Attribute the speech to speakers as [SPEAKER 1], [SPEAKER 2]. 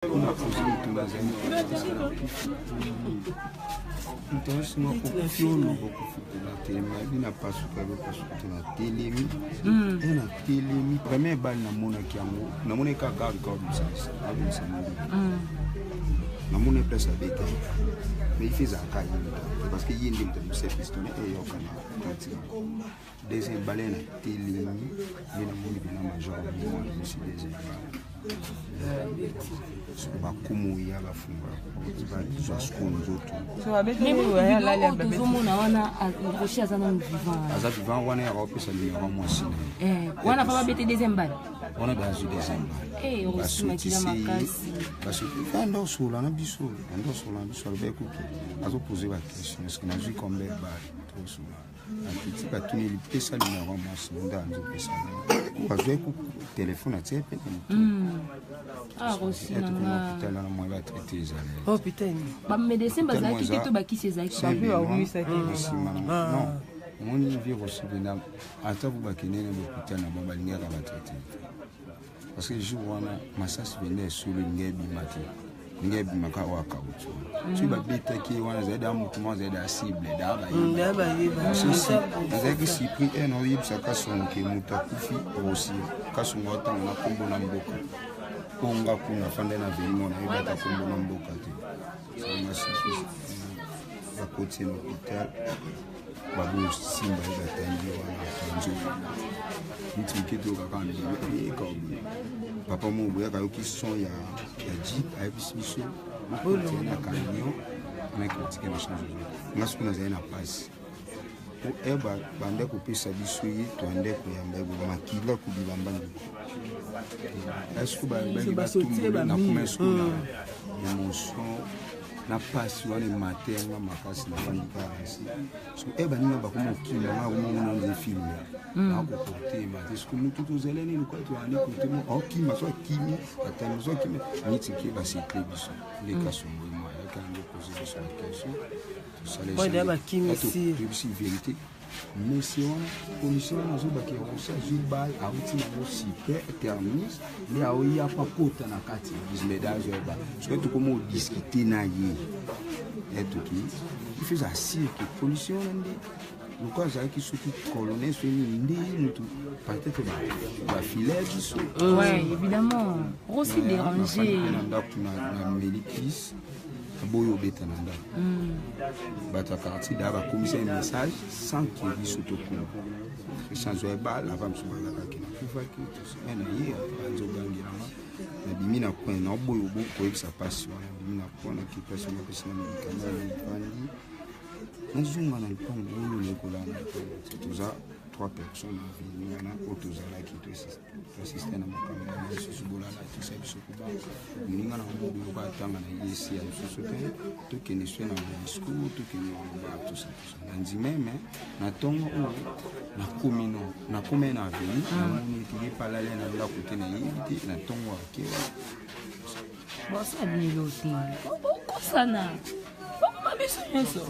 [SPEAKER 1] Moto asinga kokufi oloba okufi te natelemi abi na pasuka bapasuka te natelemi e natelemi premier bale namonaki yango namonaki kaka garde corps abimisa monduki namoni place abeta mais ife ezalaka ye moto parce que ye nde moto abimisa pistolet eyokana tanti deuxième balle na telemi nde namoni mpena major abimisi deuxième balle soki bakomoya bafungola bazwa sikoyo nzoto.
[SPEAKER 2] Tozomona wana Rocher aza nanu vivant.
[SPEAKER 1] Aza vivant wana, yaka opesa numero mwasi na
[SPEAKER 2] ye wana fa babete deuxième balle.
[SPEAKER 1] Wana bazwi deuxième balle, basotisi ye, anda osola na biso, anda osola na biso, alobi ekuki azopose baquestion: est ce que nazwi combien balle? Tosola akiti, batuneli pesa numero mwasi nde azopesa, azwaki telefone atie mpe na hôpital wana moye batraite ezala.
[SPEAKER 2] Bamédecin bazalaki te to bakisi ezalaki?
[SPEAKER 1] Nsima non, omoni virus mpena ata po bakende na l'hôpital na bango, balingaka batraite te parce que jour wana masasi penda esolo elingi ebima te, ndenge ebimaka oyo akauti wana. Soki babetaki ye wana, azali daa motu moko azali daa cible daa bayeba. Nazalaki surpris e naoyebisa Kasongo ke moto akufi Rosi. Kasongo atanga na nkombo na mboka mpo nga kuna fanda na veni mona nayebaka nkombo na mboka te. Nga surprise, bakoti na hôpital, babosimba ye, batandi wana nzoto niti moke toyokaka ndenge papa moko boyaka ayoki son ya jeep, ayebisi biso bokotia na camion na critique na change. Nga soki nazali na pasi po e bande kopesa biso ye, toande koyamba ye boye, makila kobilamba ndeko. Est-ce balobaki batumboli nakoma esiko na émotion na pasi wana emate yanga makasi, nafandi kaka nasi. Soki e baninga bakoma okima, nga komomona nze film nakoporte emate. Soki motu tozali nini lokola toyandi kote mo aokima, so akimi atali, so akimi neti ke basekle biso nde Kasongo mo ayaki yango pose biso baquestion. Toyebisi vérité. Monsieur wana, policier wana azobaki Rosi azwi balle, auti nango super terminus nde aoya po akota na kati église, azwa ye balle. Soki tokoma odiscute na ye, etoki il faut eza sûr que policier wana nde lokola azalaki soki colonel soki nini nde motu peut-être bafile biso.
[SPEAKER 2] Ouais, évidemment, Rosi dérangé.
[SPEAKER 1] Na ndako na melikis boyo obeta na ndako, bato ya quartier daa bakomisa ye message sans que biso tokoma. Christian azwa ebala ava mosusu balakaki nakufaki me na ye banzogangelanga. Nabimi na coin na oboyo koyebisa mpasi wana, nabimi na coin, naki place wana, apesi na médicament, nafandi, nazonga na lupango oyo nayekolaa na lupango. Toza trois personnes na avenue wana oyo tozalaki toasiste na makambo wana. Lisusu bolala tisa biso koba moninga na ngo biloko atanga na ye esi ya lisusu te, tokende swe na discours, tokende koloba tosa tosa na ndime. Me na ntongo oyo nakomi no nakomi na avenue, namoni ete ye palale na ndako te, nayebi te na ntongo akewa.
[SPEAKER 2] Bosala bino te, bokosana, bokoma biso nyonso.